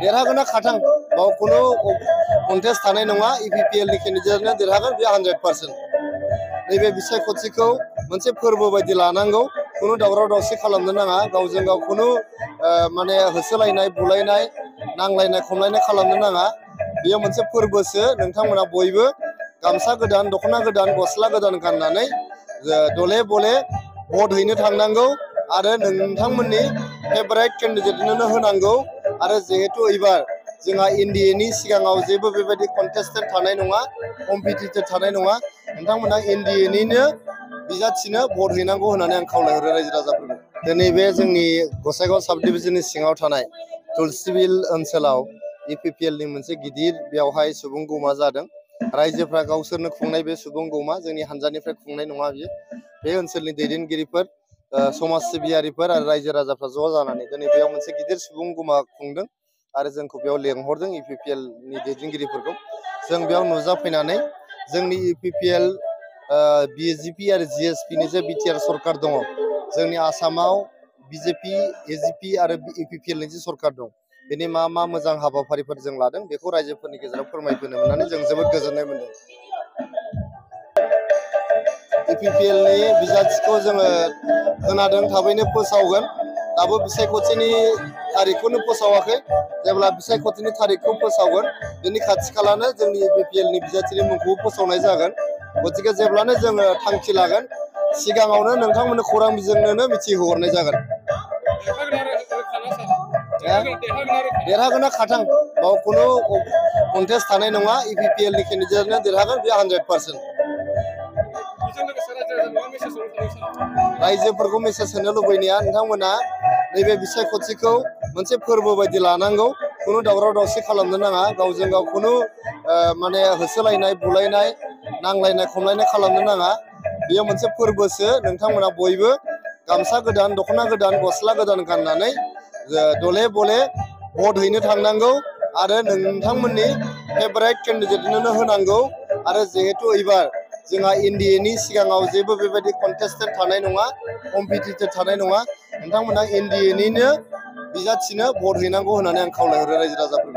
देरहागोना खाथां बाव कुनु कन्टेस्ट थानाय नङा इपिपिएल नि केन्डिडेटनो देरहागोन बे 100%। नैबे बिसायख'थिखौ मोनसे फोरबो बायदि लानांगौ कुनु दावराव दावसि खालामनो नाङा गावजों गाव कुनु माने होसोलायनाय बुलायनाय नांलायनाय खमलायनाय खालामनो नाङा बेयो मोनसे फोरबोसो नोंथांमोना बयबो गामसा गोदान दख'ना गोदान गस्ला गोदान गाननानै दले बले भट हैनो थांनांगौ आरो नोंथांमोननि फेभराइट केन्डिडेटनो होनांगौ आरो जिहेतु एबार जोंहा एनडिएनि सिगाङाव जेबो बेबायदि कन्टेस्टेड थानाय नङा कम्पिटिटिभ थानाय नङा नोंथांमोना एनडिएनिनो बिजाथिनो भट हैनांगौ होननानै आं खावलायहरो रायजो राजाफोरखौ। दिनै बे जोंनि गसाइगाव साब डिभिजननि सिङाव थानाय तुलसिबिल ओनसोलाव इपिपिएलनि मोनसे गिदिर बेवहाय सुबुं गौमा जादों रायजोफ्रा गावसोरनो खुंनाय बे सुबुं गौमा जोंनि हानजानिफ्राय खुंनाय नङा बियो बे ओनसोलनि दैदेनगिरिफोर समाज सिबियारिफोर आरो रायजो राजाफ्रा ज' जानानै दिनै बेयाव मोनसे गिदिर सुबुं गौमा खुंदों आरो जोंखौ बेयाव लेंहरदों इपिपिएलनि दैदेनगिरिफोरखौ जों बेयाव नुजाफैनानै जोंनि इपिपिएल बिजेपि आरो जिएसपिनि जे बिटिआर सरकार दङ जोंनि आसामाव बिजेपि एजिपि आरो इपिपिएलनि जे सरकार दं बेनि मा मा मोजां हाबाफारिफोर जों लादों बेखौ रायजोफोरनि गेजेराव फोरमायबोनो मोननानै जों जोबोद गोजोननाय मोनदों। इपिपिएलनि बिजाथिखौ जोङो खोनादों थाबैनो फोसावगोन दाबो बिसायख'थिनि तारिखखौनो फोसावाखै जेब्ला बिसायख'थिनि तारिखखौ फोसावगोन बेनि खाथि खालानो जोंनि इपिपिएलनि बिजाथिनि मुंखौ फोसावनाय जागोन गतिके जेब्लानो जोङो थांखि लागोन सिगाङावनो नोंथांमोननो खौरां बिजोंनोनो मिथिहोहरनाय जागोन। देरहागोना खाथां बाव कुनु कन्टेस्ट थानाय नङा इपिपिएलनि केन्डिडेटनो देरहागोन बे 100%। रायजोफोरखौ मेसेज होनो लुबैनाया नोंथांमोना नैबे बिसायख'थिखौ मोनसे फोरबो बायदि लानांगौ कुनु दावराव दावसि खालामनो नाङा गावजों गाव कुनु माने होसोलायनाय बुलायनाय नांलायनाय खमलायनाय खालामनो नाङा बेयो मोनसे फोरबोसो नोंथांमोना बयबो गामसा गोदान दख'ना गोदान गस्ला गोदान गाननानै दले बले भट हैनो थांनांगौ आरो नोंथांमोननि फेभराइट केन्डिडेटनो होनांगौ आरो जिहेतु एबार जोंहा एनडिएनि सिगाङाव जेबो बेबायदि कन्टेस्टेड थानाय नङा कम्पिटिटिभ थानाय नङा नोंथांमोना एनडिएनिनो बिजाथिनो भट हैनांगौ होननानै आं खावलायहरो रायजो राजाफोरखौ।